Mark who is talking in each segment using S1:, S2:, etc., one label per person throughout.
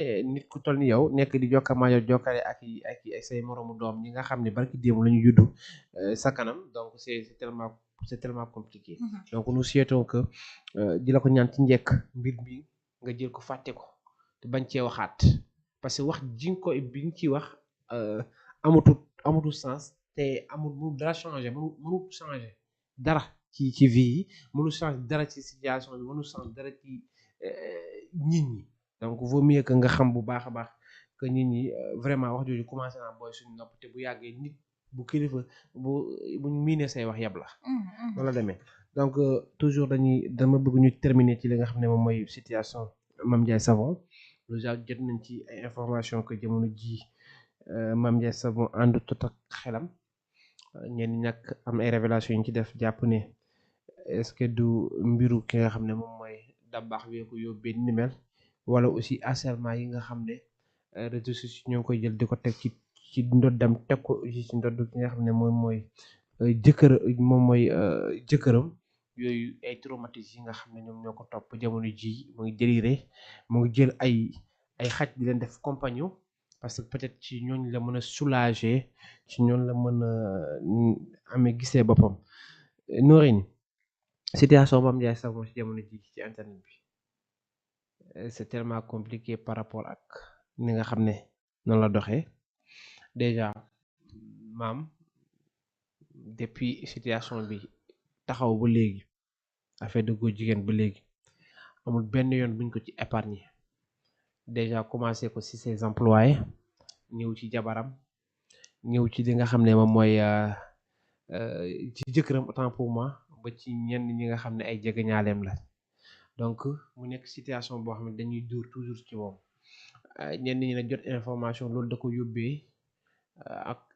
S1: nit ku toll ni yow nekk di jokkamaajo jokkale ak say moromu doom ñi nga xam ne barki démb la ñu juddu sa kanam donc c'est tellement compliqué. donc nous souhaitons que di la ko ñaan ci njëkk mbir mi nga jël ko fàtte ko te bañ cee waxaat parce que wax ji nga ko bi nga ciy wax amatul sens te mënu dara changer mënu changer dara ci vie yi mënu changer dara ci situation bi mënu changer dara ci nit ñi. donc vaut mieux que nga xam bu baax a baax que nit ñi vraiment wax jooju commencé naa booy suñu nopp te bu yàggee nit bu kilifa buñ miinee say wax yab la. noonu la demee donc toujours dama bëgg ñu terminer ci li nga xam ne moom mooy situation Mame Ndiaye Savon déjà jot nañ ci ay information que jamono ji Mame Ndiaye Savon ànd tot ak xelam ñenn ñi nag am ay révélation yi ñu ci def jàpp ne est-ce que du mbiru ki nga xam ne moom mooy Dabakh bi ko yóbbee ni mel. wala aussi harcèlement yi nga xam ne réseaux sociaux ñoo ngi koy jël di ko teg ci ndoddam teg ko aussi ci ndodd ki nga xam ne moom mooy jëkkëram yooyu ay traumatismes yi nga xam ne ñoom ñoo ko topp jamono ji mu ngi déliré mu ngi jël ay xaj di leen def compagnon parce que peut-être ci ñooñ la mën a soulager ci ñooñ la mën a amee gisee boppam Noreyni situation Mame Ndiaye Savon ci jamono ji ci internet bi c'est tellement compliqué par rapport ak ni nga xam ne noonu la doxee déjà maam depuis situation bi taxaw ba léegi affaire de góor jigéen ba léegi amul benn yoon buñ ko ci épargner déjà commencé ko ci ses employés ñëw ci jabaram ñëw ci li nga xam ne moom mooy ci jëkkëram autant pour moi ba ci ñenn ñi nga xam ne ay jegeñaaleem la donc mu nekk situation boo xam ne dañuy dóor toujours ci moom ñenn ñi ne jot information loolu da ko yóbbee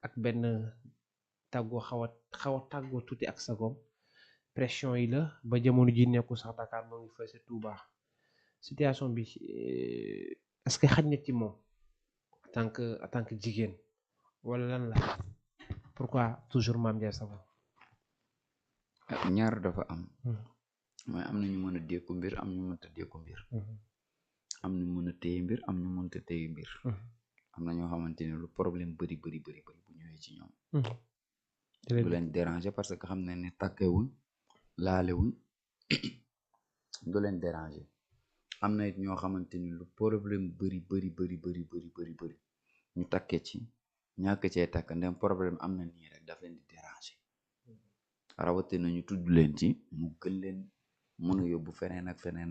S1: ak benn tàggoo xaw a tàggoo tuuti ak sagoom pression yi la ba jamono ji nekku sax Dakar moo ngi fay sa Touba situation bi est-ce que xaj na ci moom en tant que jigéen wala lan la pourquoi toujours Mame Ndiaye Savon
S2: ñaar dafa am mooy am na ñu mën a dékku mbir am ñu mënta dékku mbir am ñu mën a téye mbir am ñu mënta téye mbir am na ñoo xamante ne lu problème bëri bu ñëwee ci ñoom du leen déranger parce que xam ne ne takkewuñ laalewuñ du leen déranger am na it ñoo xamante ni lu problème bëri ñu takkee ci ñàkk cee takk ndem problème am na nii rek daf leen di déranger rawatina ñu tudd leen ci mu gën leen mën a yóbbu feneen ak feneen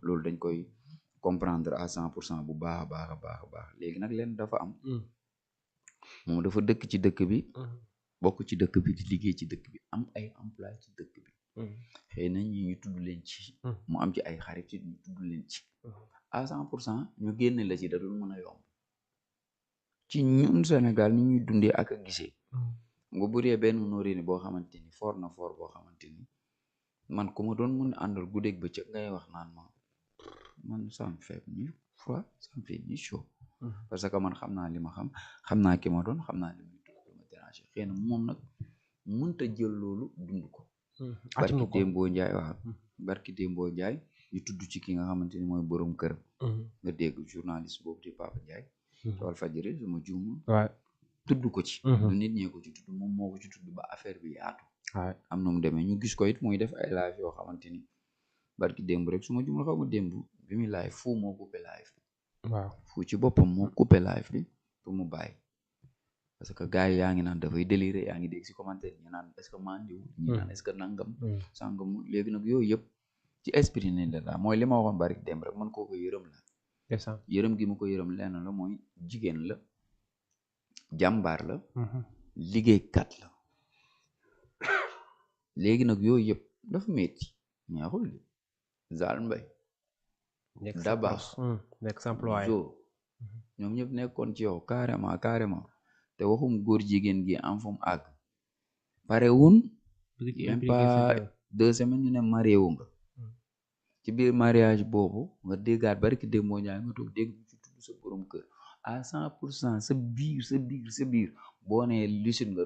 S2: loolu dañ koy comprendre à 100% bu baax a baax léegi nag leen dafa am moom dafa dëkk ci dëkk bi bokk ci dëkk bi di liggéey ci dëkk bi am ay emploi ci dëkk bi xëy na ñi ñu tudd leen ci mu am ci ay xarit ci ñu tudd leen ci à 100% ñu génne la ci da dul mën a yomb ci ñun Sénégal ni ñuy dundee ak a gisee nga buree benn Noreyni boo xamante ni fort boo xamante ni man ku ma doon mën a àndal guddeeg bëccëg ngay wax naan man ça me fait ni froid ça me fait ni chaud parce que man xam naa li ma xam naa ki ma doon xam naa li ma déranger xëy na moom nag mënta jël loolu dund ko barki Dembo Njaay ñu tudd ci ki nga xamante ni mooy borom kër nga dégg journaliste boobu di Papa Ndiaye tool fajiri suma juum tudd ko ci du nit ñee ko ci tudd moom moo ko ci tudd ba affaire bi yaatu am na mu demee ñu gis ko it muy def ay live yoo xamante ni barki démb rek suma juum la xaw ma démb bi muy live fu moo coupé live bi fu ci boppam moo coupé live bi pour mu bàyyi parce que gars yi yaa ngi naan dafay déliré yaa ngi dégg si commentaire ñu naan est-ce que mandiw ñi naan est-ce que nangam sangam léegi nag yooyu yëpp ci esprit ne la mooy li ma waxoon barki démb rek man koo ko yërëm la yërëm gi ma ko yërëm lenn la mooy jigéen la jàmbaar la liggéeykat la léegi nag yooyu yëpp dafa metti ñaaxul li Zal Mbaye Dabakh Zo ñoom ñëpp nekkoon ci yow carrément te waxum góor jigéen gi am fu mu àgg pare wun même pas 2 semaines ñu ne marié wu nga ci biir mariage boobu nga déggaat barki démboo ñaay nga toog dégg ci tudd sa borom kër à 100% sa biir boo nee lisit nga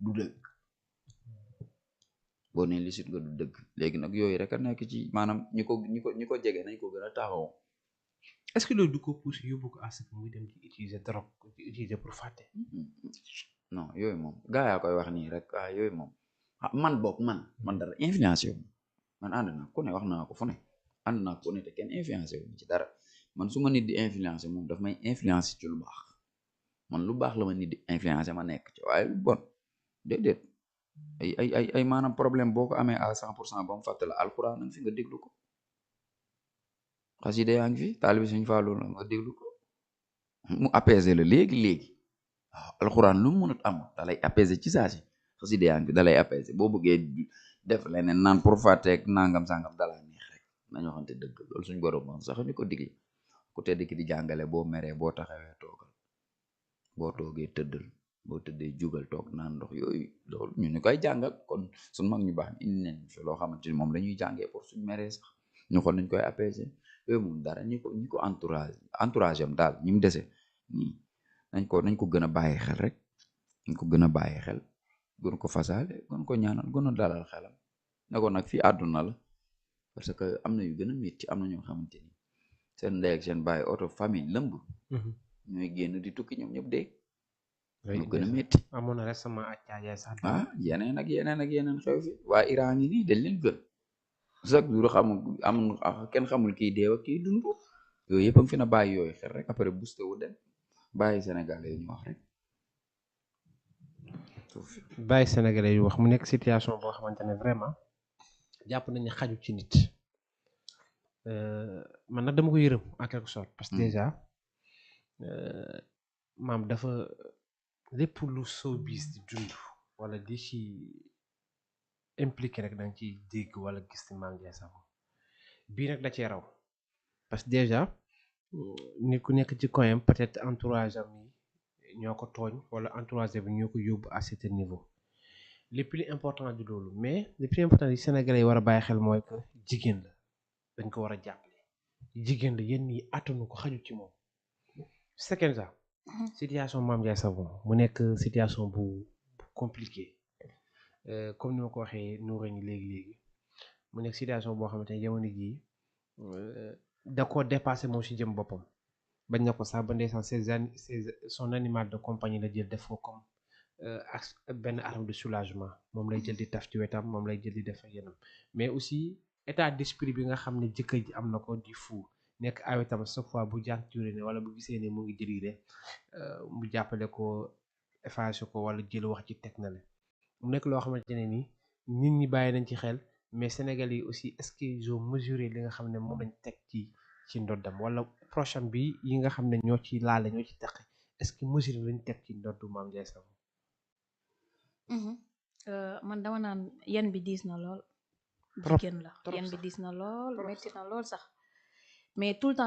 S2: du dëgg léegi nag yooyu rek a nekk ci maanaam ñi ko jege nañ ko gën a taxaw
S1: est-ce que loolu du ko pousse yóbbu ko à ce que muy dem di utiliser drogue di utiliser pour fàtte.
S2: non yooyu moom gaa yaa koy wax nii rek yooyu moom man boog man dara influencé wu man ànd naa ku ne wax naa ko fu ne ànd naa ko ne te kenn influencé wu ci dara man su ma nit di influencé moom daf may influencé ci lu baax man lu baax la ma nit di influencé ma nekk ci waaye lu bon déedéet ay maanaam problème boo ko amee à 100% ba mu fàtte la alxuraan nag fi nga déglu ko xasida yaa ngi fi taalibi Sëñ Fallu la nga déglu ko mu apaiser la léegi waaw alxuraan lu mu mënut am da lay apaiser ci saa si xasida yaa ngi fi da lay apaiser boo bëggee def leneen naan pour fàtteeg nangam sangam dala neex rek nañu waxante dëgg loolu suñ borom moom sax ñu ko digle ku tedd ki di jàngale boo meree boo taxawee toogal boo toogee tëddal boo tëddee jugal toog naan ndox yooyu loolu ñu koy jàngal kon suñ mag ñu baax indi nañ fi loo xamante ni moom la ñuy jàngee pour suñ meree sax ñu xool nañ koy apaiser yooyu moom dara ñi ko entourage am daal ñi mu dese nii nañ ko gën a bàyyi xel rek nañ ko gën a bàyyi xel gën ko fasaale gën ko ñaanal gën a dalal xelam ne ko nag fii àdduna la parce que am na yu gën a métti am na ñoo xamante ni seen ndey ak seen bàyyi oto famille lëmb ñooy génn di tukki ñoom ñëpp dee ñu gën a métti
S1: amoon na récemment ak caajaay sax
S2: yeneen ak yeneen xew fi waa Iran yi nii dañ leen gën chaque jour kenn xamul kii deew ak kii dund yooyu yëpp a fi na bàyyi yooyu xel rek après boosté wu dem bàyyi Sénégalais yi ñu wax rek
S1: bàyyi Sénégalais yi wax mu nekk situation boo xamante ne vraiment jàpp nañu xaju ci nit man nag dama ko yërëm en quelque sorte parce que déjà maam dafa lépp lu showbiz di dund wala di ci impliqué rek da nga ciy dégg wala gis ci Mame Ndiaye Savon bii nag da cee raw parce que déjà nit ku nekk ci coin peut-être entourage am yi ñoo ko tooñ wala entourage bi ñoo ko yóbbu à ce niveau le plus important du loolu mais le plus important yi Sénégalais yi war a bàyyi xel mooy que jigéen la dañ ko war a jàppale jigéen la yenn yi attanu ko xaju ci moom c'est comme ça situation Mame Ndiaye Savon mu nekk situation bu compliqué comme ni ma ko waxee nuuré ni léegi mu nekk situation boo xamante ne jamono jii da koo dépassé moom si jëm boppam bañ na ko sax ba ndeysaan son animal de compagnie la jël def ko comme benn arme de soulagement moom lay jël di taf ci wetam moom lay jël di def ak yenam mais aussi état d'esprit bi nga xam ne jëkkër ji am na ko di fu nekk ay wetam chaque fois bu jànkuwule ne wala bu gisee ne mu ngi déliré mu jàppale ko effacé ko wala jël wax ci teg na le mu nekk loo xamante ne nii nit ñi bàyyi nañ ci xel mais Sénégalais yi aussi est-ce qu'ils ont mesuré li nga xam ne moom lañ teg ci ndoddam wala prochaine bi yi nga xam ne ñoo ci laale ñoo ci teq est-ce que mesuré lañ teg ci ndoddu Mame Ndiaye Savon
S3: man dama naan yan bi diis na lool jigéen la yan bi diis na lool metti na lool sax mais tout le temps